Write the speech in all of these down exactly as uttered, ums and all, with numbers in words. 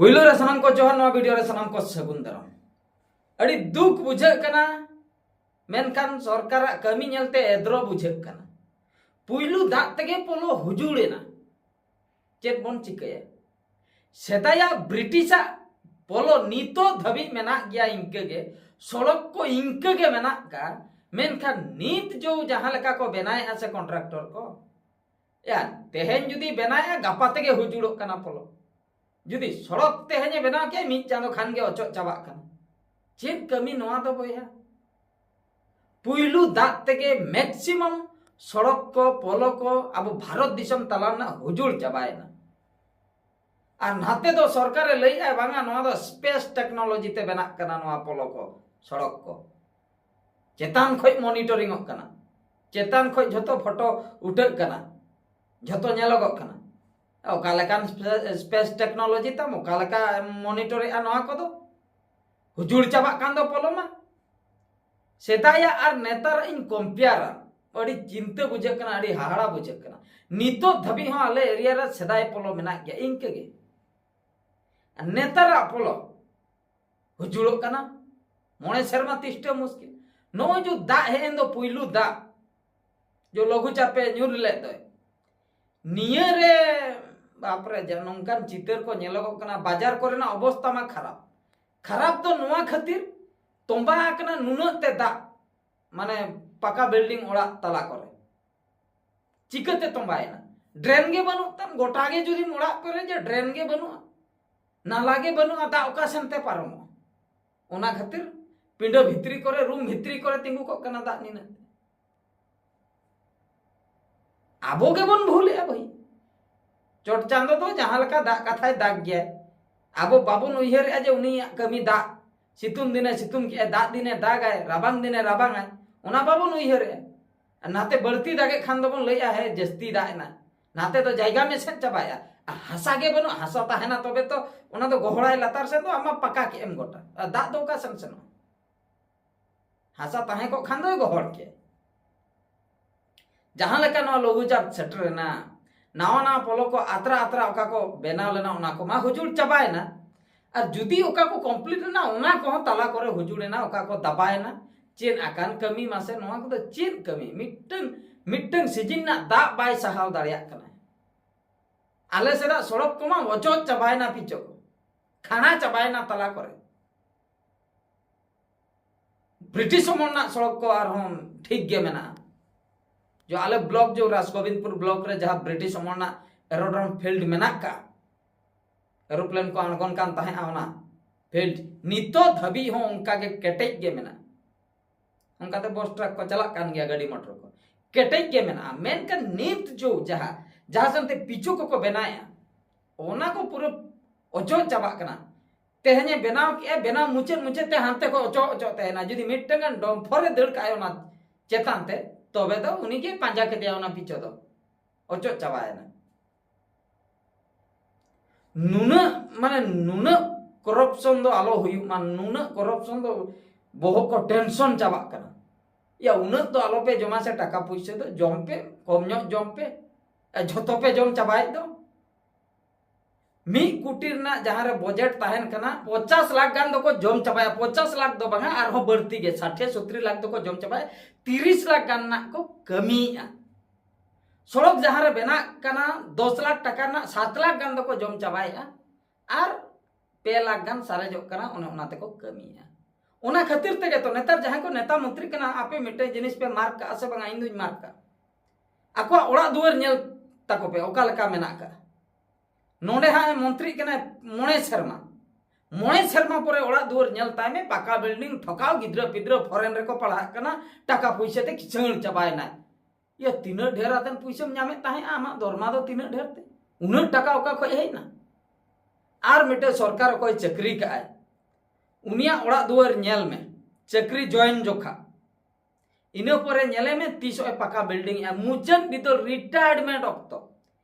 ᱯᱩᱭᱞᱩ ᱨᱮ ᱥᱟᱱᱟᱢ ᱠᱚ ᱡᱚᱦᱟᱨ, ᱱᱚᱣᱟ ᱵᱷᱤᱰᱤᱭᱳ ᱨᱮ ᱥᱟᱱᱟᱢ ᱠᱚ ᱥᱟᱹᱜᱩᱱ ᱫᱟᱨᱟᱢ᱾ ᱟᱹᱰᱤ ᱫᱩᱠ ᱵᱩᱡᱷᱟᱹᱜ ᱠᱟᱱᱟ, ᱢᱮᱱᱠᱷᱟᱱ ᱥᱚᱨᱠᱟᱨᱟᱜ ᱠᱟᱹᱢᱤ ᱧᱮᱞᱛᱮ ᱮᱫᱽᱨᱚ ᱵᱩᱡᱷᱟᱹᱜ ᱠᱟᱱᱟ᱾ ᱯᱩᱭᱞᱩ ᱫᱟᱜ ᱛᱮᱜᱮ ᱯᱚᱞᱚ ᱦᱩᱡᱩᱲ ᱮᱱᱟ᱾ ᱪᱮᱫ ᱵᱚᱱ ᱪᱤᱠᱟᱹᱭᱟ? ᱥᱮᱫᱟᱭᱟᱜ ᱵᱨᱤᱴᱤᱥᱟᱜ ᱯᱚᱞᱚ ᱱᱤᱛᱚᱜ ᱫᱷᱟᱹᱵᱤᱡ ᱢᱮᱱᱟᱜ ᱜᱮᱭᱟ, ᱤᱱᱠᱟᱹ ᱜᱮ ᱥᱚᱲᱚᱠ ᱠᱚ ᱤᱱᱠᱟᱹ ᱜᱮ ᱢᱮᱱᱟᱜ ᱠᱟᱜ, ᱢᱮᱱᱠᱷᱟᱱ ᱱᱤᱛ ᱡᱚ ᱡᱟᱦᱟᱸ ᱞᱮᱠᱟ ᱠᱚ ᱵᱮᱱᱟᱣᱮᱫᱼᱟ ᱥᱮ ᱠᱚᱱᱴᱨᱟᱠᱴᱚᱨ ᱠᱚ, ᱭᱟ, ᱛᱮᱦᱮᱧ ᱡᱩᱫᱤ ᱵᱮᱱᱟᱣᱮᱫᱼᱟ, ᱜᱟᱯᱟ ᱛᱮᱜᱮ ᱦᱩᱡᱩᱲᱚᱜ ᱠᱟᱱᱟ ᱯᱚᱞᱚ᱾ ᱡᱩᱫᱤ ᱥᱚᱲᱚᱠ ᱛᱮᱦᱮᱧᱮ ᱵᱮᱱᱟᱣ ᱠᱮᱫ, ᱢᱤᱫ ᱪᱟᱸᱫᱚ ᱠᱷᱟᱱ ᱜᱮ ᱚᱪᱚᱜ ᱪᱟᱵᱟᱜ ᱠᱟᱱᱟ᱾ ᱪᱮᱫ ᱠᱟᱹᱢᱤ ᱱᱚᱣᱟ ᱫᱚ ᱵᱚᱭᱦᱟ? ᱯᱩᱭᱞᱩ ᱫᱟᱜ ᱛᱮᱜᱮ ᱢᱮᱠᱥᱤᱢᱟᱢ ᱥᱚᱲᱚᱠ ᱠᱚ, ᱯᱚᱞᱚ ᱠᱚ ᱟᱵᱚ ᱵᱷᱟᱨᱚᱛ ᱫᱤᱥᱚᱢ ᱛᱟᱞᱟ ᱨᱮᱱᱟᱜ ᱦᱩᱡᱩᱲ ᱪᱟᱵᱟᱭᱮᱱᱟ᱾ ᱟᱨ ᱱᱟᱛᱮ ᱫᱚ ᱥᱚᱨᱠᱟᱨᱮ ᱞᱟᱹᱭᱮᱫᱼᱟ, ᱵᱟᱝᱟ, ᱱᱚᱣᱟ ᱫᱚ ᱥᱯᱮᱥ ᱴᱮᱠᱱᱳᱞᱚᱡᱤ ᱛᱮ ᱵᱮᱱᱟᱜ ᱠᱟᱱᱟ ᱱᱚᱣᱟ ᱯᱚᱞᱚ ᱠᱚ, ᱥᱚᱲᱚᱠ ᱠᱚ᱾ ᱪᱮᱛᱟᱱ ᱠᱷᱚᱡ ᱢᱚᱱᱤᱴᱚᱨᱤᱝᱚᱜ ᱠᱟᱱᱟ, ᱪᱮᱛᱟᱱ ᱠᱷᱚᱡ ᱡᱷᱚᱛᱚ ᱯᱷᱳᱴᱳ ᱩᱴᱷᱟᱹᱜ ᱠᱟᱱᱟ, ᱡᱷᱚᱛᱚ ᱧᱮᱞᱚᱜᱚᱜ ᱠᱟᱱᱟ᱾ ᱚᱠᱟ ᱞᱮᱠᱟᱱ ᱥᱯᱮ-, ᱥᱯᱮᱥ ᱴᱮᱠᱱᱳᱞᱚᱡᱤ ᱛᱟᱢ, ᱚᱠᱟ ᱞᱮᱠᱟ ᱢᱚᱱᱤᱴᱚᱨᱮᱜᱼᱟ ᱱᱚᱣᱟ ᱠᱚᱫᱚ? ᱦᱩᱡᱩᱲ ᱪᱟᱵᱟᱜ ᱠᱟᱱ ᱫᱚ ᱯᱚᱞᱚ ᱢᱟ᱾ ᱥᱮᱫᱟᱭᱟᱜ ᱟᱨ ᱱᱮᱛᱟᱨᱟᱜ ᱤᱧ ᱠᱚᱢᱯᱮᱭᱟᱨᱟ, ᱟᱹᱰᱤ ᱪᱤᱱᱛᱟᱹ ᱵᱩᱡᱷᱟᱹᱜ ᱠᱟᱱᱟ, ᱟᱹᱰᱤ ᱦᱟᱦᱟᱲᱟ ᱵᱩᱡᱷᱟᱹᱜ ᱠᱟᱱᱟ᱾ ᱱᱤᱛᱚᱜ ᱫᱷᱟᱹᱵᱤᱡ ᱦᱚᱸ ᱟᱞᱮ ᱮᱨᱤᱭᱟ ᱨᱮ ᱥᱮᱫᱟᱭ ᱯᱚᱞᱚ ᱢᱮᱱᱟᱜ ᱜᱮᱭᱟ ᱤᱱᱠᱟᱹ ᱜᱮ᱾ ᱟᱨ ᱱᱮᱛᱟᱨᱟᱜ ᱯᱚᱞᱚ ᱦᱩᱡᱩᱲᱚᱜ ᱠᱟᱱᱟ᱾ ᱢᱚᱬᱮ ᱥᱮᱨᱢᱟ ᱛᱤᱥᱴᱟᱹ ᱢᱩᱥᱠᱤᱞ᱾ ᱱᱚᱜᱼᱚᱭ ᱡᱮ ᱫᱟᱜ ᱦᱮᱡ ᱮᱱ ᱫᱚ, ᱯᱩᱭᱞᱩ ᱫᱟᱜ ᱡᱮ ᱞᱚᱜᱷᱩ ᱪᱟᱯᱮ ᱧᱩᱨ ᱞᱮᱫ ᱫᱚᱭ, ᱱᱤᱭᱟᱹ ᱨᱮ ᱵᱟᱯᱨᱮ, ᱡᱟ ᱱᱚᱝᱠᱟᱱ ᱪᱤᱛᱟᱹᱨ ᱠᱚ ᱧᱮᱞᱚᱜᱚᱜ ᱠᱟᱱᱟ᱾ ᱵᱟᱡᱟᱨ ᱠᱚᱨᱮᱱᱟᱜ ᱚᱵᱚᱥᱛᱟ ᱢᱟ ᱠᱷᱟᱨᱟᱯ᱾ ᱠᱷᱟᱨᱟᱯ ᱫᱚ ᱱᱚᱣᱟ ᱠᱷᱟᱹᱛᱤᱨ, ᱛᱚᱸᱵᱟ ᱟᱠᱟᱱᱟ ᱱᱩᱱᱟᱹᱜ ᱛᱮ ᱫᱟᱜ, ᱢᱟᱱᱮ ᱯᱟᱠᱟ ᱵᱤᱞᱰᱤᱝ ᱚᱲᱟᱜ ᱛᱟᱞᱟ ᱠᱚᱨᱮ᱾ ᱪᱤᱠᱟᱹᱛᱮ ᱛᱚᱸᱵᱟᱭᱮᱱᱟ? ᱰᱨᱮᱱ ᱜᱮ ᱵᱟᱹᱱᱩᱜ ᱛᱟᱢ, ᱜᱚᱴᱟ ᱜᱮ ᱡᱩᱫᱤᱢ ᱚᱲᱟᱜ ᱯᱮᱨᱮᱡᱟ, ᱰᱨᱮᱱ ᱜᱮ ᱵᱟᱹᱱᱩᱜᱼᱟ, ᱱᱟᱞᱟ ᱜᱮ ᱵᱟᱹᱱᱩᱜᱼᱟ, ᱫᱟᱜ ᱚᱠᱟ ᱥᱮᱱ ᱛᱮ ᱯᱟᱨᱚᱢᱚᱜᱼᱟ? ᱚᱱᱟ ᱠᱷᱟᱹᱛᱤᱨ ᱯᱤᱸᱰᱟᱹ ᱵᱷᱤᱛᱨᱤ ᱠᱚᱨᱮ, ᱨᱩᱢ ᱵᱷᱤᱛᱨᱤ ᱠᱚᱨᱮ ᱛᱤᱸᱜᱩ ᱠᱚᱜ ᱠᱟᱱᱟ ᱫᱟᱜ ᱱᱤᱱᱟᱹᱜ᱾ ᱟᱵᱚ ᱜᱮᱵᱚᱱ ᱵᱷᱩᱞᱮᱜᱼᱟ ᱵᱷᱟᱹᱭ᱾ ᱪᱚᱴ ᱪᱟᱸᱫᱚ ᱫᱚ ᱡᱟᱦᱟᱸ ᱞᱮᱠᱟ ᱫᱟᱜ ᱠᱟᱛᱷᱟᱭ ᱫᱟᱜ ᱜᱮᱭᱟᱭ, ᱟᱵᱚ ᱵᱟᱵᱚᱱ ᱩᱭᱦᱟᱹᱨᱮᱜᱼᱟ ᱡᱮ ᱩᱱᱤᱭᱟᱜ ᱠᱟᱹᱢᱤ ᱫᱟᱜ, ᱥᱤᱛᱩᱝ ᱫᱤᱱᱮ ᱥᱤᱛᱩᱝ ᱠᱮᱜᱼᱟᱭ, ᱫᱟᱜ ᱫᱤᱱᱮ ᱫᱟᱜᱟᱭ, ᱨᱟᱵᱟᱝ ᱫᱤᱱᱮ ᱨᱟᱵᱟᱝᱟᱭ, ᱚᱱᱟ ᱵᱟᱵᱚᱱ ᱩᱭᱦᱟᱹᱨᱮᱜᱼᱟ᱾ ᱟᱨ ᱱᱟᱛᱮ ᱵᱟᱹᱲᱛᱤ ᱫᱟᱜᱮᱜ ᱠᱷᱟᱱ ᱫᱚᱵᱚᱱ ᱞᱟᱹᱭᱮᱜᱼᱟ, "ᱦᱮᱸ, ᱡᱟᱹᱥᱛᱤ ᱫᱟᱜ ᱮᱱᱟ", ᱱᱟᱛᱮ ᱫᱚ ᱡᱟᱭᱜᱟ ᱢᱮᱥᱮᱫ ᱪᱟᱵᱟᱭᱮᱜᱼᱟ᱾ ᱟᱨ ᱦᱟᱥᱟ ᱜᱮ ᱵᱟᱹᱱᱩᱜᱼᱟ, ᱦᱟᱥᱟ ᱛᱟᱦᱮᱱᱟ ᱛᱚᱵᱮ ᱛᱚ ᱚᱱᱟ ᱫᱚ ᱜᱚᱦᱚᱲᱟᱭ ᱞᱟᱛᱟᱨ ᱥᱮᱫ ᱫᱚ, ᱟᱢ ᱢᱟ ᱯᱟᱠᱟ ᱠᱮᱜ ᱮᱢ ᱜᱚᱴᱟ, ᱟᱨ ᱫᱟᱜ ᱫᱚ ᱚᱠᱟ ᱥᱮᱱ ᱥᱮᱱᱚᱜᱼᱟ? ᱦᱟᱥᱟ ᱛᱟᱦᱮᱸ ᱠᱚᱜ ᱠᱷᱟᱱ ᱫᱚᱭ ᱜᱚᱦᱚᱲ ᱠᱮᱭᱟ᱾ ᱡᱟᱦᱟᱸ ᱞᱮᱠᱟ ᱱᱚᱣᱟ ᱞᱚᱜᱷᱩ ᱪᱟᱯ ᱥᱮᱴᱮᱨᱮᱱᱟ, ᱱᱟᱣᱟ ᱱᱟᱣᱟ ᱯᱚᱞᱚ ᱠᱚ ᱟᱛᱨᱟ ᱟᱛᱨᱟ ᱚᱠᱟ ᱠᱚ ᱵᱮᱱᱟᱣ ᱞᱮᱱᱟ, ᱚᱱᱟ ᱠᱚᱢᱟ ᱦᱩᱡᱩᱲ ᱪᱟᱵᱟᱭᱮᱱᱟ᱾ ᱟᱨ ᱡᱩᱫᱤ ᱚᱠᱟ ᱠᱚ ᱠᱚᱢᱯᱞᱤᱴ ᱮᱱᱟ, ᱚᱱᱟ ᱠᱚᱦᱚᱸ ᱛᱟᱞᱟ ᱠᱚᱨᱮ ᱦᱩᱡᱩᱲ ᱮᱱᱟ, ᱚᱠᱟ ᱠᱚ ᱫᱟᱵᱟᱭᱮᱱᱟ᱾ ᱪᱮᱫ ᱟᱠᱟᱱ ᱠᱟᱹᱢᱤ ᱢᱟᱥᱮ? ᱱᱚᱣᱟ ᱠᱚᱫᱚ ᱪᱮᱫ ᱠᱟᱹᱢᱤ? ᱢᱤᱫᱴᱟᱝ ᱢᱤᱫᱴᱟᱝ ᱥᱤᱡᱤᱱ ᱨᱮᱱᱟᱜ ᱫᱟᱜ ᱵᱟᱭ ᱥᱟᱦᱟᱣ ᱫᱟᱲᱮᱭᱟᱜ ᱠᱟᱱᱟ᱾ ᱟᱞᱮ ᱥᱮᱫᱟᱜ ᱥᱚᱲᱚᱠ ᱠᱚᱢᱟ ᱚᱪᱚᱜ ᱪᱟᱵᱟᱭᱮᱱᱟ, ᱯᱤᱪᱚ ᱠᱚ ᱠᱷᱟᱱᱟ ᱪᱟᱵᱟᱭᱮᱱᱟ ᱛᱟᱞᱟ ᱠᱚᱨᱮ᱾ ᱵᱨᱤᱴᱤᱥ ᱚᱢᱚᱞ ᱨᱮᱱᱟᱜ ᱥᱚᱲᱚᱠ ᱠᱚ ᱟᱨᱦᱚᱸ ᱴᱷᱤᱠ ᱜᱮ ᱢᱮᱱᱟᱜᱼᱟ᱾ ᱡᱚ ᱟᱞᱮ ᱵᱞᱚᱠ, ᱡᱚ ᱨᱟᱡᱽᱜᱳᱵᱤᱱᱫᱯᱩᱨ ᱵᱞᱚᱠ ᱨᱮ ᱡᱟᱦᱟᱸ ᱵᱨᱤᱴᱤᱥ ᱚᱢᱚᱞ ᱨᱮᱱᱟᱜ ᱮᱨᱳᱰᱨᱚᱢ ᱯᱷᱤᱞᱰ ᱢᱮᱱᱟᱜ ᱠᱟᱜ, ᱮᱨᱳᱯᱞᱮᱱ ᱠᱚ ᱟᱬᱜᱚᱱ ᱠᱟᱱ ᱛᱟᱦᱮᱸᱜᱼᱟ, ᱚᱱᱟ ᱯᱷᱤᱞᱰ ᱱᱤᱛᱚᱜ ᱫᱷᱟᱹᱵᱤᱡ ᱦᱚᱸ ᱚᱱᱠᱟ ᱜᱮ ᱠᱮᱴᱮᱡ ᱜᱮ ᱢᱮᱱᱟᱜᱼᱟ᱾ ᱚᱱᱠᱟᱛᱮ ᱵᱚᱥ ᱴᱨᱟᱠ ᱠᱚ ᱪᱟᱞᱟᱜ ᱠᱟᱱ ᱜᱮᱭᱟ, ᱜᱟᱹᱰᱤ ᱢᱚᱴᱚᱨ ᱠᱚ ᱠᱮᱴᱮᱡ ᱜᱮ ᱢᱮᱱᱟᱜᱼᱟ᱾ ᱢᱮᱱᱠᱷᱟᱱ ᱱᱤᱛ ᱡᱚ ᱡᱟᱦᱟᱸ ᱡᱟᱦᱟᱸ ᱥᱮᱱᱛᱮ ᱯᱤᱪᱚ ᱠᱚᱠᱚ ᱵᱮᱱᱟᱣᱮᱫᱼᱟ, ᱚᱱᱟ ᱠᱚ ᱯᱩᱨᱟᱹ ᱚᱪᱚᱜ ᱪᱟᱵᱟᱜ ᱠᱟᱱᱟ᱾ ᱛᱮᱦᱮᱧᱮ ᱵᱮᱱᱟᱣ ᱠᱮᱜᱼᱟ, ᱵᱮᱱᱟᱣ ᱢᱩᱪᱟᱹᱫ ᱢᱩᱪᱟᱹᱫ ᱛᱮ ᱦᱟᱱᱛᱮ ᱠᱷᱚᱱ ᱚᱪᱚᱜ ᱚᱪᱚᱜ ᱛᱟᱦᱮᱱᱟ᱾ ᱡᱩᱫᱤ ᱢᱤᱫᱴᱟᱝ ᱜᱟᱱ ᱰᱚᱢᱯᱷᱚᱨᱮ ᱫᱟᱹᱲ ᱠᱟᱜᱼᱟᱭ ᱚᱱᱟ ᱪᱮᱛᱟᱱ ᱛᱮ, ᱛᱚᱵᱮ ᱫᱚ ᱩᱱᱤᱜᱮ ᱯᱟᱸᱡᱟ ᱠᱮᱫᱮᱭᱟ ᱚᱱᱟ ᱯᱤᱪᱚ ᱫᱚ, ᱚᱪᱚᱜ ᱪᱟᱵᱟᱭᱮᱱᱟ᱾ ᱱᱩᱱᱟᱹᱜ, ᱢᱟᱱᱮ, ᱱᱩᱱᱟᱹᱜ ᱠᱚᱨᱟᱯᱥᱚᱱ ᱫᱚ ᱟᱞᱚ ᱦᱩᱭᱩᱜ ᱢᱟ, ᱱᱩᱱᱟᱹᱜ ᱠᱚᱨᱟᱯᱥᱚᱱ ᱫᱚ ᱵᱚᱦᱚᱜ ᱠᱚ ᱴᱮᱱᱥᱚᱱ ᱪᱟᱵᱟᱜ ᱠᱟᱱᱟ᱾ ᱭᱟ, ᱩᱱᱟᱹᱜ ᱫᱚ ᱟᱞᱚᱯᱮ ᱡᱚᱢᱟ ᱥᱮ, ᱴᱟᱠᱟ ᱯᱩᱭᱥᱟᱹ ᱫᱚ ᱡᱚᱢ ᱯᱮ, ᱠᱚᱢ ᱧᱚᱜ ᱡᱚᱢ ᱯᱮ᱾ ᱮ, ᱡᱷᱚᱛᱚ ᱯᱮ ᱡᱚᱢ ᱪᱟᱵᱟᱭᱮᱫ ᱫᱚ᱾ ᱢᱤᱫ ᱠᱳᱴᱤ ᱨᱮᱱᱟᱜ ᱡᱟᱦᱟᱸ ᱨᱮ ᱵᱚᱡᱮᱴ ᱛᱟᱦᱮᱱ ᱠᱟᱱᱟ, ᱯᱚᱧᱪᱟᱥ ᱞᱟᱠᱷ ᱜᱟᱱ ᱫᱚᱠᱚ ᱡᱚᱢ ᱪᱟᱵᱟᱭᱟ᱾ ᱯᱚᱧᱪᱟᱥ ᱞᱟᱠᱷ ᱫᱚ ᱵᱟᱝᱟ, ᱟᱨᱦᱚᱸ ᱵᱟᱹᱲᱛᱤ ᱜᱮ, ᱥᱟᱴᱷᱮ ᱥᱚᱛᱨᱤ ᱞᱟᱠᱷ ᱫᱚᱠᱚ ᱡᱚᱢ ᱪᱟᱵᱟᱭᱟ᱾ ᱛᱤᱨᱤᱥ ᱞᱟᱠᱷ ᱜᱟᱱ ᱨᱮᱱᱟᱜ ᱠᱚ ᱠᱟᱹᱢᱤᱭᱮᱫᱼᱟ᱾ ᱥᱚᱲᱚᱠ ᱡᱟᱦᱟᱸ ᱨᱮ ᱵᱮᱱᱟᱜ ᱠᱟᱱᱟ, ᱫᱚᱥ ᱞᱟᱠᱷ ᱴᱟᱠᱟ ᱨᱮᱱᱟᱜ ᱥᱟᱛ ᱞᱟᱠᱷ ᱜᱟᱱ ᱫᱚᱠᱚ ᱡᱚᱢ ᱪᱟᱵᱟᱭᱮᱫᱼᱟ, ᱟᱨ ᱯᱮ ᱞᱟᱠᱷ ᱜᱟᱱ ᱥᱟᱨᱮᱡᱚᱜ ᱠᱟᱱᱟ, ᱚᱱᱮ ᱚᱱᱟ ᱛᱮᱠᱚ ᱠᱟᱹᱢᱤᱭᱮᱫᱼᱟ᱾ ᱚᱱᱟ ᱠᱷᱟᱹᱛᱤᱨ ᱛᱮᱜᱮ ᱛᱚ ᱱᱮᱛᱟᱨ ᱡᱟᱦᱟᱸᱭ ᱠᱚ ᱱᱮᱛᱟ ᱢᱚᱱᱛᱨᱤ ᱠᱟᱱᱟ, ᱟᱯᱮ ᱢᱤᱫᱴᱮᱱ ᱡᱤᱱᱤᱥ ᱯᱮ ᱢᱟᱨᱠ ᱠᱟᱜᱼᱟ ᱥᱮ ᱵᱟᱝᱟ? ᱤᱧ ᱫᱩᱧ ᱢᱟᱨᱠ ᱠᱟᱜᱼᱟ᱾ ᱟᱠᱚᱣᱟᱜ ᱚᱲᱟᱜ ᱫᱩᱣᱟᱹᱨ ᱧᱮᱞ ᱛᱟᱠᱚ ᱯᱮ, ᱚᱠᱟ ᱞᱮᱠᱟ ᱢᱮᱱᱟᱜ ᱠᱟᱜᱼᱟ᱾ ᱱᱚᱰᱮ ᱦᱟᱸᱜ ᱮ ᱢᱚᱱᱛᱨᱤᱜ ᱠᱟᱱᱟᱭ ᱢᱚᱬᱮ ᱥᱮᱨᱢᱟ᱾ ᱢᱚᱬᱮ ᱥᱮᱨᱢᱟ ᱯᱚᱨᱮ ᱚᱲᱟᱜ ᱫᱩᱣᱟᱹᱨ ᱧᱮᱞ ᱛᱟᱭ ᱢᱮ, ᱯᱟᱠᱟ ᱵᱤᱞᱰᱤᱝ ᱴᱷᱚᱠᱟᱣ, ᱜᱤᱫᱽᱨᱟᱹ ᱯᱤᱫᱽᱨᱟᱹ ᱯᱷᱚᱨᱮᱱ ᱨᱮᱠᱚ ᱯᱟᱲᱦᱟᱜ ᱠᱟᱱᱟ, ᱴᱟᱠᱟ ᱯᱩᱭᱥᱟᱹ ᱛᱮ ᱠᱤᱥᱟᱹᱬ ᱪᱟᱵᱟᱭᱮᱱᱟᱭ᱾ ᱭᱟ, ᱛᱤᱱᱟᱹᱜ ᱰᱷᱮᱨ ᱟᱛᱮᱱ ᱯᱩᱭᱥᱟᱹᱢ ᱧᱟᱢᱮᱫ ᱛᱟᱦᱮᱸᱜᱼᱟ? ᱟᱢᱟᱜ ᱫᱚᱨᱢᱟ ᱫᱚ ᱛᱤᱱᱟᱹᱜ ᱰᱷᱮᱨ ᱛᱮ? ᱩᱱᱟᱹᱜ ᱴᱟᱠᱟ ᱚᱠᱟ ᱠᱷᱚᱡ ᱦᱮᱡ ᱮᱱᱟ? ᱟᱨ ᱢᱤᱫᱴᱮᱱ ᱥᱚᱨᱠᱟᱨ ᱚᱠᱚᱭ ᱪᱟᱹᱠᱨᱤ ᱠᱟᱜᱼᱟᱭ, ᱩᱱᱤᱭᱟᱜ ᱚᱲᱟᱜ ᱫᱩᱣᱟᱹᱨ ᱧᱮᱞ ᱢᱮ, ᱪᱟᱹᱠᱨᱤ ᱡᱚᱭᱮᱱ ᱡᱚᱠᱷᱟ᱾ ᱤᱱᱟᱹ ᱯᱚᱨᱮ ᱧᱮᱞᱮ ᱢᱮ ᱛᱤᱥ ᱦᱚᱸ ᱯᱟᱠᱟ ᱵᱤᱞᱰᱤᱝ ᱮᱜᱼᱟ, ᱢᱩᱪᱟᱹᱫ ᱵᱤᱫᱟᱹᱞ ᱨᱤᱴᱟᱭᱟᱨᱰᱢᱮᱱᱴ ᱚᱠᱛᱚ᱾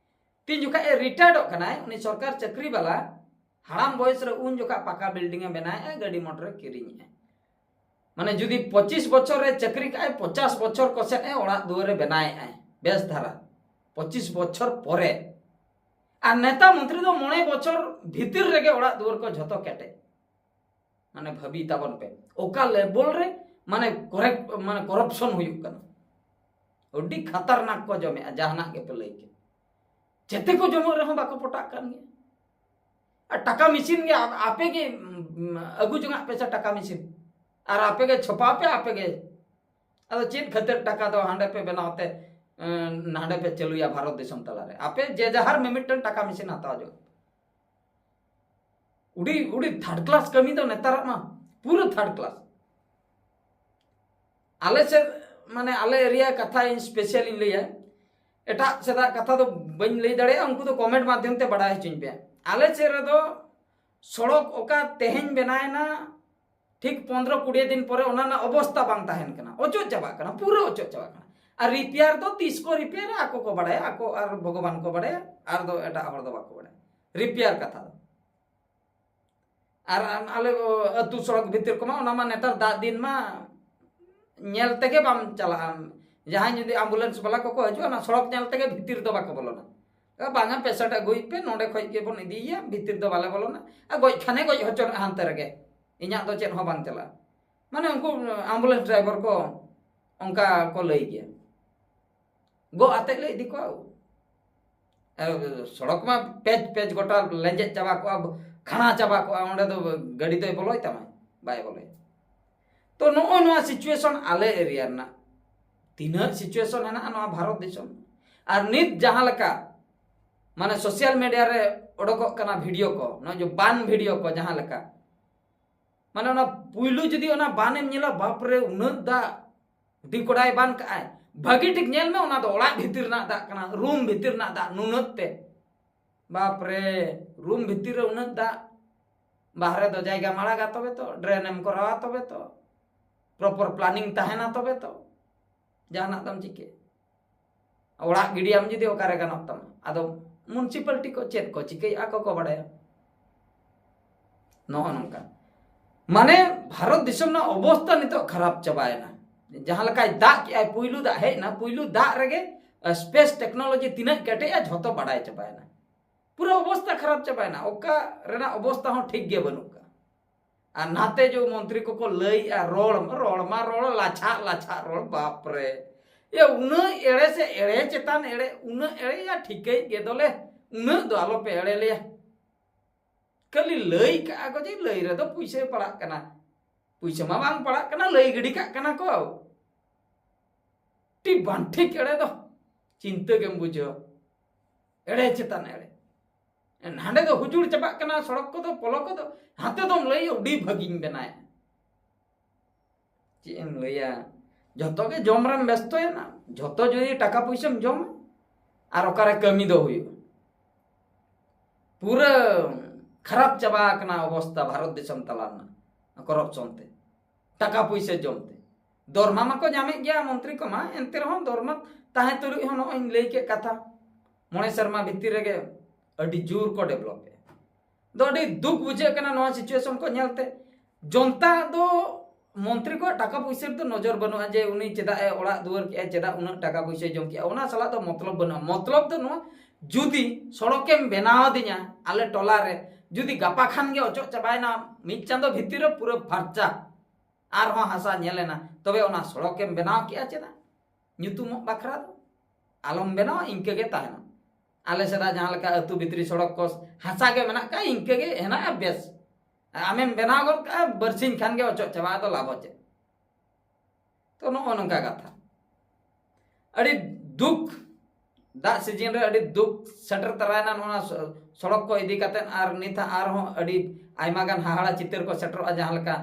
ᱛᱤᱱ ᱡᱚᱠᱷᱟᱡ ᱮ ᱨᱤᱴᱟᱭᱟᱨᱰᱚᱜ ᱠᱟᱱᱟᱭ ᱩᱱᱤ ᱥᱚᱨᱠᱟᱨ ᱪᱟᱹᱠᱨᱤ ᱵᱟᱞᱟ, ᱦᱟᱲᱟᱢ ᱵᱚᱭᱮᱥ ᱨᱮ, ᱩᱱ ᱡᱚᱠᱷᱟᱡ ᱯᱟᱠᱟ ᱵᱤᱞᱰᱤᱝ ᱮ ᱵᱮᱱᱟᱣᱮᱜᱼᱟ, ᱜᱟᱹᱰᱤ ᱢᱚᱴᱚᱨ ᱮ ᱠᱤᱨᱤᱧᱮᱜᱼᱟ᱾ ᱢᱟᱱᱮ ᱡᱩᱫᱤ ᱯᱚᱸᱪᱤᱥ ᱵᱚᱪᱷᱚᱨ ᱨᱮ ᱪᱟᱹᱠᱨᱤ ᱠᱟᱜᱼᱟᱭ, ᱯᱚᱧᱪᱟᱥ ᱵᱚᱪᱷᱚᱨ ᱠᱚᱥᱮᱫ ᱮ ᱚᱲᱟᱜ ᱫᱩᱣᱟᱹᱨ ᱮ ᱵᱮᱱᱟᱣᱮᱜᱼᱟᱭ ᱵᱮᱥ ᱫᱷᱟᱨᱟ᱾ ᱯᱚᱸᱪᱤᱥ ᱵᱚᱪᱷᱚᱨ ᱯᱚᱨᱮ᱾ ᱟᱨ ᱱᱮᱛᱟ ᱢᱚᱱᱛᱨᱤ ᱫᱚ ᱢᱚᱬᱮ ᱵᱚᱪᱷᱚᱨ ᱵᱷᱤᱛᱤᱨ ᱨᱮᱜᱮ ᱚᱲᱟᱜ ᱫᱩᱣᱟᱹᱨ ᱠᱚ ᱡᱷᱚᱛᱚ ᱠᱮᱴᱮᱡ᱾ ᱢᱟᱱᱮ ᱵᱷᱟᱹᱵᱤ ᱛᱟᱵᱚᱱ ᱯᱮ, ᱚᱠᱟ ᱞᱮᱵᱮᱞ ᱨᱮ ᱢᱟᱱᱮ ᱠᱚᱨᱮᱠ ᱢᱟᱱᱮ ᱠᱚᱨᱟᱯᱥᱚᱱ ᱦᱩᱭᱩᱜ ᱠᱟᱱᱟ᱾ ᱟᱹᱰᱤ ᱠᱷᱟᱛᱟᱨᱱᱟᱠ ᱠᱚ ᱡᱚᱢᱮᱜᱼᱟ, ᱡᱟᱦᱟᱱᱟᱜ ᱜᱮᱯᱮ ᱞᱟᱹᱭ ᱠᱮᱫ᱾ ᱡᱮᱛᱮ ᱠᱚ ᱡᱚᱢᱚᱜ ᱨᱮᱦᱚᱸ ᱵᱟᱠᱚ ᱯᱚᱴᱟᱜ ᱠᱟᱱ ᱜᱮᱭᱟ᱾ ᱟᱨ ᱴᱟᱠᱟ ᱢᱮᱥᱤᱱ ᱜᱮ ᱟᱯ- ᱟᱯᱮ ᱜᱮ, ᱩᱢ, ᱟᱹᱜᱩ ᱡᱚᱝᱟᱜ ᱯᱮ ᱥᱮ ᱴᱟᱠᱟ ᱢᱮᱥᱤᱱ, ᱟᱨ ᱟᱯᱮ ᱜᱮ ᱪᱷᱚᱯᱟᱣ ᱯᱮ ᱟᱯᱮ ᱜᱮ᱾ ᱟᱫᱚ ᱪᱮᱫ ᱠᱷᱟᱹᱛᱤᱨ ᱴᱟᱠᱟ ᱫᱚ ᱦᱟᱸᱰᱮ ᱯᱮ ᱵᱮᱱᱟᱣ ᱛᱮ, ᱮᱸ, ᱱᱟᱸᱰᱮ ᱯᱮ ᱪᱟᱹᱞᱩᱭᱟ ᱵᱷᱟᱨᱚᱛ ᱫᱤᱥᱚᱢ ᱛᱟᱞᱟᱨᱮ? ᱟᱯᱮ ᱡᱮ ᱡᱟᱦᱟᱨ ᱢᱤᱢᱤᱫᱴᱟᱝ ᱴᱟᱠᱟ ᱢᱮᱥᱤᱱ ᱦᱟᱛᱟᱣ ᱡᱚᱝ᱾ ᱩᱰᱤ ᱩᱰᱤ ᱛᱷᱟᱨᱰ ᱠᱞᱟᱥ ᱠᱟᱹᱢᱤ ᱫᱚ ᱱᱮᱛᱟᱨᱟᱜ ᱢᱟ, ᱯᱩᱨᱟᱹ ᱛᱷᱟᱨᱰ ᱠᱞᱟᱥ᱾ ᱟᱞᱮ ᱥᱮᱫ, ᱢᱟᱱᱮ ᱟᱞᱮ ᱮᱨᱤᱭᱟ ᱠᱟᱛᱷᱟ ᱤᱧ ᱥᱯᱮᱥᱟᱞ ᱤᱧ ᱞᱟᱹᱭᱟ, ᱮᱴᱟᱜ ᱥᱮᱫᱟᱜ ᱠᱟᱛᱷᱟ ᱫᱚ ᱵᱟᱹᱧ ᱞᱟᱹᱭ ᱫᱟᱲᱮᱭᱟᱜᱼᱟ, ᱩᱱᱠᱩ ᱫᱚ ᱠᱚᱢᱮᱱᱴ ᱢᱟᱫᱽᱫᱷᱚᱢ ᱛᱮ ᱵᱟᱲᱟᱭ ᱦᱚᱪᱚᱧ ᱯᱮ᱾ ᱟᱞᱮ ᱥᱮᱫ ᱨᱮᱫᱚ ᱥᱚᱲᱚᱠ ᱚᱠᱟ ᱛᱮᱦᱮᱧ ᱵᱮᱱᱟᱣᱮᱱᱟ, ᱴᱷᱤᱠ ᱯᱚᱱᱫᱽᱨᱚ ᱠᱩᱲᱤ ᱫᱤᱱ ᱯᱚᱨᱮ ᱚᱱᱟ ᱨᱮᱱᱟᱜ ᱚᱵᱚᱥᱛᱟ ᱵᱟᱝ ᱛᱟᱦᱮᱱ ᱠᱟᱱᱟ, ᱚᱪᱚᱜ ᱪᱟᱵᱟᱜ ᱠᱟᱱᱟ, ᱯᱩᱨᱟᱹ ᱚᱪᱚᱜ ᱪᱟᱵᱟᱜ ᱠᱟᱱᱟ᱾ ᱟᱨ ᱨᱤᱯᱮᱭᱟᱨ ᱫᱚ ᱛᱤᱥ ᱠᱚ ᱨᱤᱯᱮᱭᱟᱨᱟ ᱟᱠᱚ ᱠᱚ ᱵᱟᱲᱟᱭᱟ, ᱟᱠᱚ ᱟᱨ ᱵᱷᱚᱜᱚᱵᱟᱱ ᱠᱚ ᱵᱟᱲᱟᱭᱟ, ᱟᱨ ᱫᱚ ᱮᱴᱟᱜ ᱦᱚᱲ ᱫᱚ ᱵᱟᱠᱚ ᱵᱟᱲᱟᱭᱟ ᱨᱤᱯᱮᱭᱟᱨ ᱠᱟᱛᱷᱟ ᱫᱚ᱾ ᱟᱨ ᱟᱢ- ᱟᱞᱮ ᱟᱹᱛᱩ ᱥᱚᱲᱚᱠ ᱵᱷᱤᱛᱤᱨ ᱠᱚᱢᱟ ᱚᱱᱟ ᱢᱟ ᱱᱮᱛᱟᱨ ᱫᱟᱜ ᱫᱤᱱ ᱢᱟ ᱧᱮᱞ ᱛᱮᱜᱮ ᱵᱟᱢ ᱪᱟᱞᱟᱜᱼᱟ᱾ ᱡᱟᱦᱟᱸᱭ ᱡᱩᱫᱤ ᱟᱢᱵᱩᱞᱮᱱᱥ ᱵᱟᱞᱟ ᱠᱚᱠᱚ ᱦᱤᱡᱩᱜᱼᱟ, ᱚᱱᱟ ᱥᱚᱲᱚᱠ ᱧᱮᱞ ᱛᱮᱜᱮ ᱵᱷᱤᱛᱤᱨ ᱫᱚ ᱵᱟᱠᱚ ᱵᱚᱞᱚᱱᱟ᱾ ᱵᱟᱝᱟ, ᱯᱮᱥᱮᱱᱴ ᱟᱹᱜᱩᱭ ᱯᱮ, ᱱᱚᱸᱰᱮ ᱠᱷᱚᱡ ᱜᱮᱵᱚᱱ ᱤᱫᱤᱭᱮᱭᱟ, ᱵᱷᱤᱛᱤᱨ ᱫᱚ ᱵᱟᱞᱮ ᱵᱚᱞᱚᱱᱟ᱾ ᱟᱨ ᱜᱚᱡ ᱠᱷᱟᱱᱮ ᱜᱚᱡ ᱦᱚᱪᱚᱱᱚᱜ ᱦᱟᱱᱛᱮ ᱨᱮᱜᱮ, ᱤᱧᱟᱹᱜ ᱫᱚ ᱪᱮᱫ ᱦᱚᱸ ᱵᱟᱝ ᱪᱟᱞᱟᱜᱼᱟ᱾ ᱢᱟᱱᱮ ᱩᱱᱠᱩ ᱟᱢᱵᱩᱞᱮᱱᱥ ᱰᱨᱟᱭᱵᱷᱟᱨ ᱠᱚ ᱚᱱᱠᱟ ᱠᱚ ᱞᱟᱹᱭ ᱜᱮᱭᱟ, ᱜᱚᱜ ᱟᱛᱮᱫ ᱞᱮ ᱤᱫᱤ ᱠᱚᱣᱟ᱾ ᱟᱨ ᱥᱚᱲᱚᱠ ᱢᱟ ᱯᱮᱪ ᱯᱮᱪ ᱜᱚᱴᱟ ᱞᱮᱸᱡᱮᱫ ᱪᱟᱵᱟ ᱠᱚᱜᱼᱟ, ᱠᱷᱟᱬᱟ ᱪᱟᱵᱟ ᱠᱚᱜᱼᱟ, ᱚᱸᱰᱮ ᱫᱚ ᱜᱟᱹᱰᱤ ᱫᱚᱭ ᱵᱚᱞᱚᱭ ᱛᱟᱢᱟ? ᱵᱟᱭ ᱵᱚᱞᱚᱭᱟ᱾ ᱛᱚ ᱱᱚᱜᱼᱚᱭ ᱱᱚᱣᱟ ᱥᱤᱪᱩᱭᱮᱥᱚᱱ ᱟᱞᱮ ᱮᱨᱤᱭᱟ ᱨᱮᱱᱟᱜ ᱛᱤᱱᱟᱹᱜ ᱥᱤᱪᱩᱭᱮᱥᱚᱱ ᱦᱮᱱᱟᱜᱼᱟ ᱱᱚᱣᱟ ᱵᱷᱟᱨᱚᱛ ᱫᱤᱥᱚᱢ᱾ ᱟᱨ ᱱᱤᱛ ᱡᱟᱦᱟᱸ ᱞᱮᱠᱟ ᱢᱟᱱᱮ ᱥᱳᱥᱟᱞ ᱢᱤᱰᱤᱭᱟ ᱨᱮ ᱚᱰᱚᱠᱚᱜ ᱠᱟᱱᱟ ᱵᱷᱤᱰᱤᱭᱳ ᱠᱚ, ᱱᱚᱜᱼᱚᱭ ᱡᱮ ᱵᱟᱱ ᱵᱷᱤᱰᱤᱭᱳ ᱠᱚ ᱡᱟᱦᱟᱸ ᱞᱮᱠᱟ, ᱢᱟᱱᱮ ᱚᱱᱟ ᱯᱩᱭᱞᱩ ᱡᱩᱫᱤ ᱚᱱᱟ ᱵᱟᱱ ᱮᱢ ᱧᱮᱞᱟ, ᱵᱟᱯ ᱨᱮ ᱩᱱᱟᱹᱜ ᱫᱟᱜ, ᱟᱹᱰᱤ ᱠᱚᱰᱟᱭ ᱵᱟᱱ ᱠᱟᱜᱼᱟᱭ᱾ ᱵᱷᱟᱹᱜᱤ ᱴᱷᱤᱠ ᱧᱮᱞ ᱢᱮ, ᱚᱱᱟ ᱫᱚ ᱚᱲᱟᱜ ᱵᱷᱤᱛᱤᱨ ᱨᱮᱱᱟᱜ ᱫᱟᱜ ᱠᱟᱱᱟ, ᱨᱩᱢ ᱵᱷᱤᱛᱤᱨ ᱨᱮᱱᱟᱜ ᱫᱟᱜ ᱱᱩᱱᱟᱹᱜ ᱛᱮ᱾ ᱵᱟᱯ ᱨᱮ, ᱨᱩᱢ ᱵᱷᱤᱛᱤᱨ ᱨᱮ ᱩᱱᱟᱹᱜ ᱫᱟᱜ᱾ ᱵᱟᱦᱨᱮ ᱫᱚ ᱡᱟᱭᱜᱟ ᱢᱟᱲᱟᱜᱟ ᱛᱚᱵᱮ ᱛᱚ, ᱰᱨᱮᱱ ᱮᱢ ᱠᱚᱨᱟᱣᱟ ᱛᱚᱵᱮ ᱛᱚ, ᱯᱨᱚᱯᱚᱨ ᱯᱞᱟᱱᱤᱝ ᱛᱟᱦᱮᱱᱟ ᱛᱚᱵᱮ ᱛᱚ ᱡᱟᱦᱟᱱᱟᱜ ᱫᱚᱢ ᱪᱤᱠᱟᱹᱭᱟ᱾ ᱚᱲᱟᱜ ᱜᱤᱰᱤᱭᱟᱢ ᱡᱩᱫᱤ ᱚᱠᱟᱨᱮ ᱜᱟᱱᱚᱜ ᱛᱟᱢᱟ? ᱟᱫᱚ ᱢᱩᱱᱥᱤᱯᱟᱞᱴᱤ ᱠᱚ ᱪᱮᱫ ᱠᱚ ᱪᱤᱠᱟᱹᱭᱮᱫᱼᱟ ᱟᱠᱚ ᱠᱚ ᱵᱟᱲᱟᱭᱟ᱾ ᱱᱚᱜᱼᱚ ᱱᱚᱝᱠᱟ᱾ ᱢᱟᱱᱮ ᱵᱷᱟᱨᱚᱛ ᱫᱤᱥᱚᱢ ᱨᱮᱱᱟᱜ ᱚᱵᱚᱥᱛᱟ ᱱᱤᱛᱚᱜ ᱠᱷᱟᱨᱟᱯ ᱪᱟᱵᱟᱭᱮᱱᱟ᱾ ᱡᱟᱦᱟᱸ ᱞᱮᱠᱟᱭ ᱫᱟᱜ ᱠᱮᱜᱼᱟᱭ, ᱯᱩᱭᱞᱩ ᱫᱟᱜ ᱦᱮᱡ ᱮᱱᱟ, ᱯᱩᱭᱞᱩ ᱫᱟᱜ ᱨᱮᱜᱮ ᱥᱯᱮᱥ ᱴᱮᱠᱱᱳᱞᱚᱡᱤ ᱛᱤᱱᱟᱹᱜ ᱠᱮᱴᱮᱡᱼᱟ, ᱡᱷᱚᱛᱚ ᱵᱟᱰᱟᱭ ᱪᱟᱵᱟᱭᱮᱱᱟ᱾ ᱯᱩᱨᱟᱹ ᱚᱵᱚᱥᱛᱟ ᱠᱷᱟᱨᱟᱯ ᱪᱟᱵᱟᱭᱮᱱᱟ, ᱚᱠᱟ ᱨᱮᱱᱟᱜ ᱚᱵᱚᱥᱛᱟ ᱦᱚᱸ ᱴᱷᱤᱠ ᱜᱮ ᱵᱟᱹᱱᱩᱜ ᱠᱟᱜᱼᱟ᱾ ᱟᱨ ᱱᱟᱛᱮ ᱡᱚ ᱢᱚᱱᱛᱨᱤ ᱠᱚᱠᱚ ᱞᱟᱹᱭᱮᱜᱼᱟ, ᱨᱚᱲ ᱨᱚᱲ ᱢᱟ ᱨᱚᱲ, ᱞᱟᱪᱷᱟᱜ ᱞᱟᱪᱷᱟᱜ ᱨᱚᱲ, ᱵᱟᱯ ᱨᱮ᱾ ᱭᱟ, ᱩᱱᱟᱹᱜ ᱮᱲᱮ ᱥᱮ ᱮᱲᱮ ᱪᱮᱛᱟᱱ ᱮᱲᱮ, ᱩᱱᱟᱹᱜ ᱮᱲᱮᱭᱟ, ᱴᱷᱤᱠᱟᱹᱭ ᱜᱮ ᱫᱚᱞᱮ, ᱩᱱᱟᱹᱜ ᱫᱚ ᱟᱞᱚᱯᱮ ᱮᱲᱮ ᱞᱮᱭᱟ᱾ ᱠᱷᱟᱹᱞᱤ ᱞᱟᱹᱭ ᱠᱟᱜᱼᱟ ᱠᱚ ᱡᱮ ᱞᱟᱹᱭ ᱨᱮᱫᱚ ᱯᱩᱭᱥᱟᱹ ᱯᱟᱲᱟᱜ ᱠᱟᱱᱟ, ᱯᱩᱭᱥᱟᱹ ᱢᱟ ᱵᱟᱝ ᱯᱟᱲᱟᱜ ᱠᱟᱱᱟ, ᱞᱟᱹᱭ ᱜᱤᱰᱤ ᱠᱟᱜ ᱠᱟᱱᱟ ᱠᱚ᱾ ᱴᱷᱤᱠ ᱵᱟᱝ ᱴᱷᱤᱠ ᱮᱲᱮ ᱫᱚ ᱪᱤᱱᱛᱟᱹ ᱜᱮᱢ ᱵᱩᱡᱷᱟᱹᱣᱟ, ᱮᱲᱮ ᱪᱮᱛᱟᱱ ᱮᱲᱮ᱾ ᱱᱟᱸᱰᱮ ᱫᱚ ᱦᱩᱡᱩᱲ ᱪᱟᱵᱟᱜ ᱠᱟᱱᱟ ᱥᱚᱲᱚᱠ ᱠᱚᱫᱚ, ᱯᱚᱞᱚ ᱠᱚᱫᱚ, ᱦᱟᱱᱛᱮ ᱫᱚᱢ ᱞᱟᱹᱭ ᱟᱹᱰᱤ ᱵᱷᱟᱹᱜᱤᱧ ᱵᱮᱱᱟᱭᱟ᱾ ᱪᱮᱫ ᱮᱢ ᱞᱟᱹᱭᱟ, ᱡᱷᱚᱛᱚ ᱜᱮ ᱡᱚᱢ ᱨᱮᱢ ᱵᱮᱥᱛᱚᱭᱮᱱᱟ᱾ ᱡᱷᱚᱛᱚ ᱡᱩᱫᱤ ᱴᱟᱠᱟ ᱯᱩᱭᱥᱟᱹᱢ ᱡᱚᱢᱟ, ᱟᱨ ᱚᱠᱟᱨᱮ ᱠᱟᱹᱢᱤ ᱫᱚ ᱦᱩᱭᱩᱜᱼᱟ? ᱯᱩᱨᱟᱹ ᱠᱷᱟᱨᱟᱯ ᱪᱟᱵᱟ ᱟᱠᱟᱱᱟ ᱚᱵᱚᱥᱛᱟ ᱵᱷᱟᱨᱚᱛ ᱫᱤᱥᱚᱢ ᱛᱟᱞᱟ ᱨᱮᱱᱟᱜ, ᱠᱚᱨᱚᱯᱥᱚᱱ ᱛᱮ, ᱴᱟᱠᱟ ᱯᱩᱭᱥᱟᱹ ᱡᱚᱢ ᱛᱮ᱾ ᱫᱚᱨᱢᱟ ᱢᱟᱠᱚ ᱧᱟᱢᱮᱫ ᱜᱮᱭᱟ ᱢᱚᱱᱛᱨᱤ ᱠᱚᱢᱟ, ᱮᱱᱛᱮ ᱨᱮᱦᱚᱸ ᱫᱚᱨᱢᱟ ᱛᱟᱦᱮᱸ ᱛᱩᱞᱩᱡ ᱦᱚᱸ ᱱᱚᱜᱼᱚᱭ ᱤᱧ ᱞᱟᱹᱭ ᱠᱮᱫ ᱠᱟᱛᱷᱟ, ᱢᱚᱬᱮ ᱥᱮᱨᱢᱟ ᱵᱷᱤᱛᱤᱨ ᱨᱮᱜᱮ ᱟᱹᱰᱤ ᱡᱳᱨ ᱠᱚ ᱰᱮᱵᱷᱞᱚᱯ ᱮᱫᱟ᱾ ᱫᱚ ᱟᱹᱰᱤ ᱫᱩᱠ ᱵᱩᱡᱷᱟᱹᱜ ᱠᱟᱱᱟ ᱱᱚᱣᱟ ᱥᱤᱪᱩᱭᱮᱥᱚᱱ ᱠᱚ ᱧᱮᱞᱛᱮ᱾ ᱡᱚᱱᱛᱟ ᱫᱚ ᱢᱚᱱᱛᱨᱤ ᱠᱚᱣᱟᱜ ᱴᱟᱠᱟ ᱯᱩᱭᱥᱟᱹ ᱨᱮᱫᱚ ᱱᱚᱡᱚᱨ ᱵᱟᱹᱱᱩᱜᱼᱟ ᱡᱮ ᱩᱱᱤ ᱪᱮᱫᱟᱜ ᱮ ᱚᱲᱟᱜ ᱫᱩᱣᱟᱹᱨ ᱠᱮᱜᱼᱟ, ᱪᱮᱫᱟᱜ ᱩᱱᱟᱹᱜ ᱴᱟᱠᱟ ᱯᱩᱭᱥᱟᱹᱭ ᱡᱚᱢ ᱠᱮᱜᱼᱟ, ᱚᱱᱟ ᱥᱟᱞᱟᱜ ᱫᱚ ᱢᱚᱛᱞᱚᱵ ᱵᱟᱹᱱᱩᱜᱼᱟ᱾ ᱢᱚᱛᱞᱚᱵ ᱫᱚ ᱱᱚᱣᱟ, ᱡᱩᱫᱤ ᱥᱚᱲᱚᱠᱮᱢ ᱵᱮᱱᱟᱣ ᱟᱹᱫᱤᱧᱟ ᱟᱞᱮ ᱴᱚᱞᱟ ᱨᱮ, ᱡᱩᱫᱤ ᱜᱟᱯᱟ ᱠᱷᱟᱱ ᱜᱮ ᱚᱪᱚᱜ ᱪᱟᱵᱟᱭᱮᱱᱟ, ᱢᱤᱫ ᱪᱟᱸᱫᱚ ᱵᱷᱤᱛᱤᱨ ᱨᱮ ᱯᱩᱨᱟᱹ ᱯᱷᱟᱨᱪᱟ, ᱟᱨᱦᱚᱸ ᱦᱟᱥᱟ ᱧᱮᱞᱮᱱᱟ, ᱛᱚᱵᱮ ᱚᱱᱟ ᱥᱚᱲᱚᱠᱮᱢ ᱵᱮᱱᱟᱣ ᱠᱮᱜᱼᱟ ᱪᱮᱫᱟᱜ? ᱧᱩᱛᱩᱢᱚᱜ ᱵᱟᱠᱷᱨᱟ ᱫᱚ ᱟᱞᱚᱢ ᱵᱮᱱᱟᱣᱟ, ᱤᱱᱠᱟᱹ ᱜᱮ ᱛᱟᱦᱮᱱᱟ᱾ ᱟᱞᱮ ᱥᱮᱫᱟᱜ ᱡᱟᱦᱟᱸ ᱞᱮᱠᱟ ᱟᱹᱛᱩ ᱵᱷᱤᱛᱨᱤ ᱥᱚᱲᱚᱠ ᱠᱚ ᱦᱟᱥᱟ ᱜᱮ ᱢᱮᱱᱟᱜ ᱠᱟᱜᱼᱟ, ᱤᱱᱠᱟᱹ ᱜᱮ ᱦᱮᱱᱟᱜᱼᱟ, ᱵᱮᱥ᱾ ᱟᱢᱮᱢ ᱵᱮᱱᱟᱣ ᱜᱚᱫ ᱠᱟᱜᱼᱟ, ᱵᱟᱨᱥᱤᱧ ᱠᱷᱟᱱ ᱜᱮ ᱚᱪᱚᱜ ᱪᱟᱵᱟᱜᱼᱟ, ᱟᱫᱚ ᱞᱟᱵᱷ ᱪᱮᱫ? ᱛᱚ ᱱᱚᱜᱼᱚ ᱱᱚᱝᱠᱟ ᱠᱟᱛᱷᱟ᱾ ᱟᱹᱰᱤ ᱫᱩᱠ, ᱫᱟᱜ ᱥᱤᱡᱤᱱ ᱨᱮ ᱟᱹᱰᱤ ᱫᱩᱠ ᱥᱮᱴᱮᱨ ᱛᱟᱨᱟᱭᱮᱱᱟ ᱱᱚᱣᱟ ᱥᱚ-, ᱥᱚᱲᱚᱠ ᱠᱚ ᱤᱫᱤ ᱠᱟᱛᱮᱫ, ᱟᱨ ᱱᱤᱛ ᱦᱟᱸᱜ ᱟᱨᱦᱚᱸ ᱟᱹᱰᱤ ᱟᱭᱢᱟ ᱜᱟᱱ ᱦᱟᱦᱟᱲᱟ ᱪᱤᱛᱟᱹᱨ ᱠᱚ ᱥᱮᱴᱮᱨᱚᱜᱼᱟ, ᱡᱟᱦᱟᱸ ᱞᱮᱠᱟ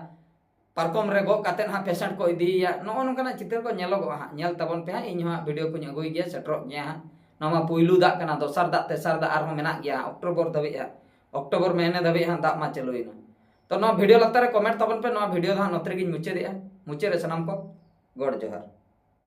ᱯᱟᱨᱠᱚᱢ ᱨᱮ ᱜᱚᱜ ᱠᱟᱛᱮᱫ ᱦᱟᱸᱜ ᱯᱮᱥᱮᱱᱴ ᱠᱚ ᱤᱫᱤᱭᱮᱭᱟ, ᱱᱚᱜᱼᱚ ᱱᱚᱝᱠᱟᱱᱟᱜ ᱪᱤᱛᱟᱹᱨ ᱠᱚ ᱧᱮᱞᱚᱜᱚᱜᱼᱟ ᱦᱟᱸᱜ᱾ ᱧᱮᱞ ᱛᱟᱵᱚᱱ ᱯᱮ ᱦᱟᱸᱜ, ᱤᱧ ᱦᱚᱸ ᱦᱟᱸᱜ ᱵᱷᱤᱰᱤᱭᱳ ᱠᱚᱧ ᱟᱹᱜᱩᱭ ᱜᱮᱭᱟ, ᱥᱮᱴᱮᱨᱚᱜ ᱜᱮᱭᱟ ᱦᱟᱸᱜ᱾ ᱱᱚᱣᱟ ᱢᱟ ᱯᱩᱭᱞᱩ ᱫᱟᱜ ᱠᱟᱱᱟ, ᱫᱚᱥᱟᱨ ᱫᱟᱜ, ᱛᱮᱥᱟᱨ ᱫᱟᱜ ᱟᱨᱦᱚᱸ ᱢᱮᱱᱟᱜ ᱜᱮᱭᱟ ᱦᱟᱸᱜ, ᱚᱠᱴᱳᱵᱚᱨ ᱫᱷᱟᱹᱵᱤᱡ ᱦᱟᱸᱜ, ᱚᱠᱴᱳᱵᱚᱨ ᱢᱟᱹᱦᱱᱟᱹ ᱫᱷᱟᱹᱵᱤᱡ ᱦᱟᱸᱜ ᱫᱟᱜ ᱢᱟ ᱪᱟᱹᱞᱩᱭᱮᱱᱟ᱾ ᱛᱚ ᱱᱚᱣᱟ ᱵᱷᱤᱰᱤᱭᱳ ᱞᱟᱛᱟᱨ ᱨᱮ ᱠᱚᱢᱮᱱᱴ ᱛᱟᱵᱚᱱ ᱯᱮ, ᱱᱚᱣᱟ ᱵᱷᱤᱰᱤᱭᱳ ᱫᱚ ᱦᱟᱸᱜ ᱱᱚᱛᱮ ᱨᱮᱜᱤᱧ ᱢᱩᱪᱟᱹᱫᱮᱜᱼᱟ᱾ ᱢᱩᱪᱟᱹᱫ ᱨᱮ ᱥᱟᱱᱟᱢ ᱠᱚ ᱜᱚᱰ ᱡᱚᱦᱟᱨ᱾